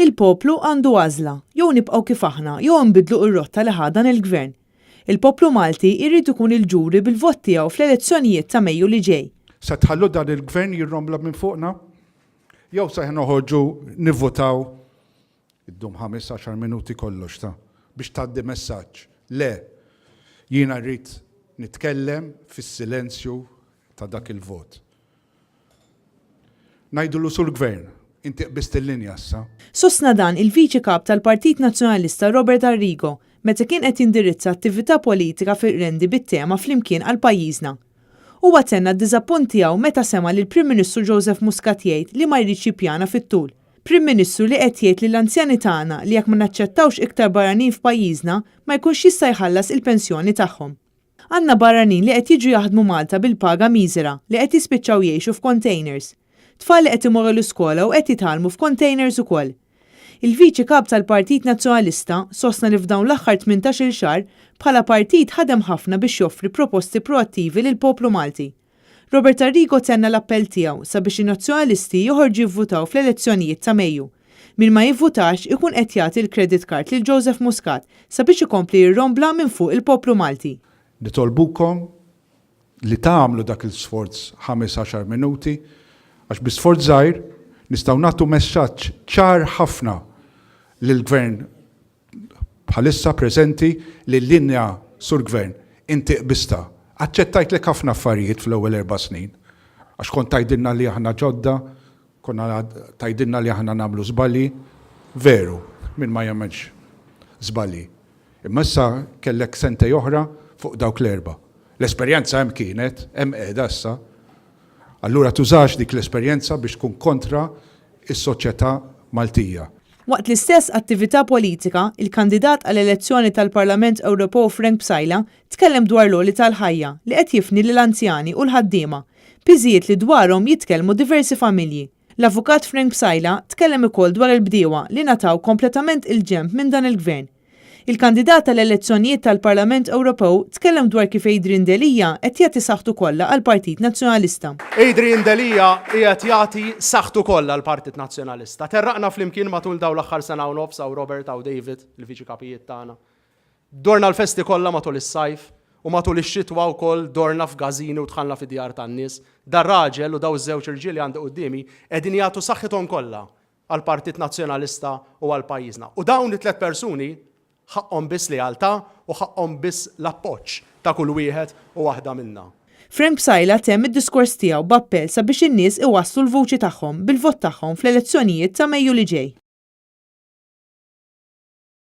Il-poplu għandu għażla, jew nibqgħu kif aħna jew inbiddlu r-rotta li ħa dan il-Gvern. Il-poplu Malti jrid ikun il-ġuri bil-vot tiegħu fl-elezzjonijiet ta' Mejju li ġej. Se tħallu dan il-Gvern jirrombla minn fuqna? Jew se noħorġu nivvutaw, iddum ħames għaxar minuti kollox ta' biex tgħaddi messaġġ. Le, jiena rrid nitkellem fis-silenzju ta' dak il-vot. Ngħidulu Sur Gvern, inti qbiżt il-linja issa. Sostna dan il-Viċi Kap tal-Partit Nazzjonalista Robert Arrigo meta kien qed jindirizza attività politika fil-Qrendi bit-tema Flimkien għal Pajjiżna. Huwa tenna d-diżappunt tiegħu meta sema' lill-Prim Ministru Joseph Muscat jgħid li ma jridx jippjana fit-tul. Prim Ministru li qed jgħid lill-anzjani tagħna li jekk ma naċċettawx iktar barranin f'pajjiżna ma jkunx jista' jħallas il-pensjoni tagħhom. Għandna barranin li qed jiġu jaħdmu Malta bil-paga miżera li qed jispiċċaw jgħixu f'containers. Tfal li qed imorru l-iskola u qed jitgħallmu f'containers ukoll. Il-Viċi Kap tal-Partit Nazzjonalista sostna li f'dawn l-aħħar 18-il xahar bħala partit ħadem ħafna biex joffri proposti proattivi lill-poplu Malti. Robert Arrigo tenna l-appell tiegħu sabiex in-Nazzjonalisti joħorġu jivvutaw fl-elezzjonijiet ta' Mejju. Min ma jivvutax ikun qed jagħti l-credit card lil Joseph Muscat sabiex ikompli jirrombla minn fuq il-poplu Malti. Nitolbukom li tagħmlu dak l-sforz ħames għaxar minuti għax bi sforz żgħir nistgħu nagħtu messaġġ ċar ħafna lill-Gvern bħalissa preżenti li l-linja, Sur Gvern, inti qbistha. Aċċettajtlek ħafna affarijiet fl-ewwel erba' snin għax kont tgħidilna li aħna ġodda, konna tgħidilna li aħna nagħmlu żbalji. Veru, min ma jagħmilx żbalji. Imma issa kellek sentej oħra fuq dawk l-erba'. L-esperjenza hemm kienet, hemm qiegħda issa. Allura tużax dik l-esperjenza biex tkun kontra s-soċjetà Maltija. Waqt l-istess attività politika, il-kandidat għall-elezzjoni tal-Parlament Ewropew Frank Psaila tkellem dwar l-għoli tal-ħajja li qed jifni lill-anzjani u l-ħaddiema, piżijiet li dwarhom jitkellmu diversi familji. L-Avukat Frank Psaila tkellem ukoll dwar il-bdiewa li ngħataw kompletament il-ġenb minn dan il-Gvern. Il-kandidat għall-elezzjonijiet tal-Parlament Ewropew tkellem dwar kif Adrian Delia qed jagħti saħħtu kollha għall-Partit Nazzjonalista. Adrian Delia qiegħed jagħti saħħtu kollha għall-Partit Nazzjonalista. Terraqna flimkien matul dawn l-aħħar sena u nofs hawn Robert hawn David, il-Viċi Kapijiet tagħna. Dorna l-festi kollha matul is-sajf u matul ix-xitwa wkoll dorna f'gażini u dħalna fid-djar tan-nies. Dar-raġel u dawn iż-żewġ irġiel li għandi quddiemi qegħdin jagħtu saħħithom kollha għall-Partit Nazzjonalista u għal pajjiżna. U dawn it-tlett persuni ħaqqhom biss lealtà u ħaqqhom biss l-appoġġ ta' kull wieħed u waħda minna. Frank Psaila temm id-diskors tiegħu b'appell sabiex in-nies iwasslu l-vuċi tagħhom bil-vot tagħhom fl-elezzjonijiet ta' Mejju li ġej.